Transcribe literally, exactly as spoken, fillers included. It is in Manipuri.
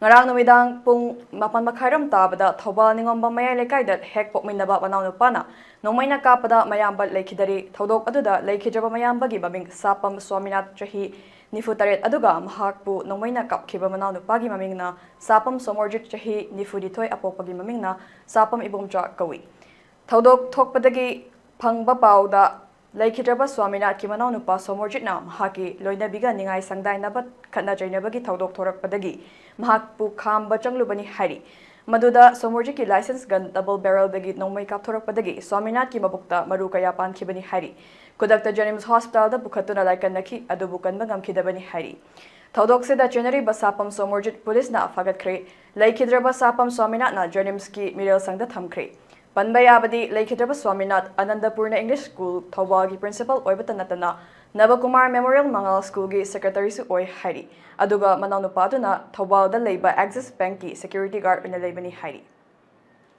ꯉꯔꯥꯡ ꯅꯨꯃꯤꯗꯥꯡ ꯄꯨꯡ ꯃꯥꯄꯟ ꯃꯈꯥꯏꯔꯣꯝ ꯇꯥꯕꯗ ꯊꯧꯕꯥꯜ ꯅꯤꯉꯣꯝꯕꯝ ꯃꯌꯥꯏ ꯂꯩꯀꯥꯏꯗ ꯍꯦꯛ ꯄꯣꯛꯃꯤꯟꯅꯕ ꯃꯅꯥꯎꯅꯨꯄꯥꯅ ꯅꯣꯡꯃꯩꯅ ꯀꯥꯞꯄꯗ ꯃꯌꯥꯝꯕ ꯂꯩꯈꯤꯗꯔꯦ꯫ ꯊꯧꯗꯣꯛ ꯑꯗꯨꯗ ꯂꯩꯈꯤꯗ꯭ꯔꯕ ꯃꯌꯥꯝꯕꯒꯤ ꯃꯃꯤꯡ ꯁꯥꯄꯝ ꯁ꯭ꯋꯥꯃꯤꯅꯥꯊ, ꯆꯍꯤ ꯅꯤꯐꯨ ꯇꯔꯦꯠ, ꯑꯗꯨꯒ ꯃꯍꯥꯛꯄꯨ ꯅꯣꯡꯃꯩꯅ ꯀꯥꯞꯈꯤꯕ ꯃꯅꯥꯎꯅꯨꯄꯥꯒꯤ ꯃꯃꯤꯡꯅ ꯁꯥꯄꯝ ꯁꯣꯃꯣꯔꯖꯤꯠ, ꯆꯍꯤ ꯅꯤꯐꯨ ꯅꯤꯊꯣꯏ, ꯑꯄꯣꯛꯄꯒꯤ ꯃꯃꯤꯡꯅ ꯁꯥꯄꯝ ꯏꯕꯣꯝꯆꯥ ꯀꯧꯏ꯫ ꯊꯧꯗꯣꯛ ꯊꯣꯛꯄꯗꯒꯤ ꯐꯪꯕ ꯄꯥꯎꯗ ꯂꯩꯈꯤꯗ꯭ꯔꯕ ꯁ꯭ꯋꯥꯃꯤꯅꯥꯊꯀꯤ ꯃꯅꯥꯎꯅꯨꯄꯥ ꯁꯣꯃꯣꯔꯖꯤꯠꯅ ꯃꯍꯥꯛꯀꯤ ꯂꯣꯏꯅꯕꯤꯒ ꯅꯤꯡꯉꯥꯏ ꯁꯪꯗꯥꯏꯅꯕ ꯈꯠꯅ ꯆꯩꯅꯕꯒꯤ ꯊꯧꯗꯣꯛ ꯊꯣꯔꯛꯄꯗꯒꯤ ꯃꯍꯥꯛꯄꯨ ꯈꯥꯝꯕ ꯆꯪꯂꯨꯕꯅꯤ ꯍꯥꯏꯔꯤ꯫ ꯃꯗꯨꯗ ꯁꯣꯃꯣꯔꯖꯤꯠꯀꯤ ꯂꯥꯏꯁꯦꯟꯁ ꯒꯟ ꯗꯕꯜ ꯕꯦꯔꯦꯜꯗꯒꯤ ꯅꯣꯡꯃꯩ ꯀꯥꯞꯊꯣꯔꯛꯄꯗꯒꯤ ꯁ꯭ꯋꯥꯃꯤꯅꯥꯊꯀꯤ ꯃꯕꯨꯛꯇ ꯃꯔꯨ ꯀꯌꯥ ꯄꯥꯟꯈꯤꯕꯅꯤ ꯍꯥꯏꯔꯤ꯫ ꯈꯨꯗꯛꯇ ꯖꯦꯅꯤꯝꯁ ꯍꯣꯁꯄꯤꯇꯥꯜꯗ ꯄꯨꯈꯠꯇꯨꯅ ꯂꯥꯏꯀꯠꯅꯈꯤ, ꯑꯗꯨꯕꯨ ꯀꯟꯕ ꯉꯝꯈꯤꯗꯕꯅꯤ ꯍꯥꯏꯔꯤ꯫ ꯊꯧꯗꯣꯛꯁꯤꯗ ꯆꯦꯟꯅꯔꯤꯕ ꯁꯥꯄꯝ ꯁꯣꯃꯣꯔꯖꯤꯠ ꯄꯨꯂꯤꯁꯅ ꯐꯥꯒꯠꯈ꯭ꯔꯦ꯫ ꯂꯩꯈꯤꯗ꯭ꯔꯕ ꯁꯥꯄꯝ ꯁ꯭ꯋꯥꯃꯤꯅꯥꯊꯅ ꯖꯦꯅꯤꯝꯁꯀꯤ ꯃꯤꯔꯦꯜ ꯁꯪꯗ ꯊꯝꯈ꯭ꯔꯦ꯫ ꯄꯟꯕ ꯌꯥꯕꯗꯤ, ꯂꯩꯈꯤꯗ꯭ꯔꯕ ꯁ꯭ꯋꯥꯃꯤꯅꯥꯊ ꯑꯅꯟꯗꯄꯨꯔꯅ ꯏꯪꯂꯤꯁ ꯁ꯭ꯀꯨꯜ ꯊꯧꯕꯥꯜꯒꯤ ꯄ꯭ꯔꯤꯟꯁꯤꯄꯥꯜ ꯑꯣꯏꯕꯇ ꯅꯠꯇꯅ ꯅꯕꯀꯨꯃꯥꯔ ꯃꯦꯃꯣꯔꯤꯌꯦꯜ ꯃꯉꯥꯜ ꯁ꯭ꯀꯨꯜꯒꯤ ꯁꯦꯀ꯭ꯔꯦꯇꯔꯤꯁꯨ ꯑꯣꯏ ꯍꯥꯏꯔꯤ꯫ ꯑꯗꯨꯒ ꯃꯅꯥꯎꯅꯨꯄꯥꯗꯨꯅ ꯊꯧꯕꯥꯜꯗ ꯂꯩꯕ ꯑꯦꯛꯖꯤꯁ ꯕꯦꯡꯛꯀꯤ ꯁꯦꯀ꯭ꯌꯨꯔꯤꯇꯤ ꯒꯥꯔꯗ ꯑꯣꯏꯅ ꯂꯩꯕꯅꯤ ꯍꯥꯏꯔꯤ꯫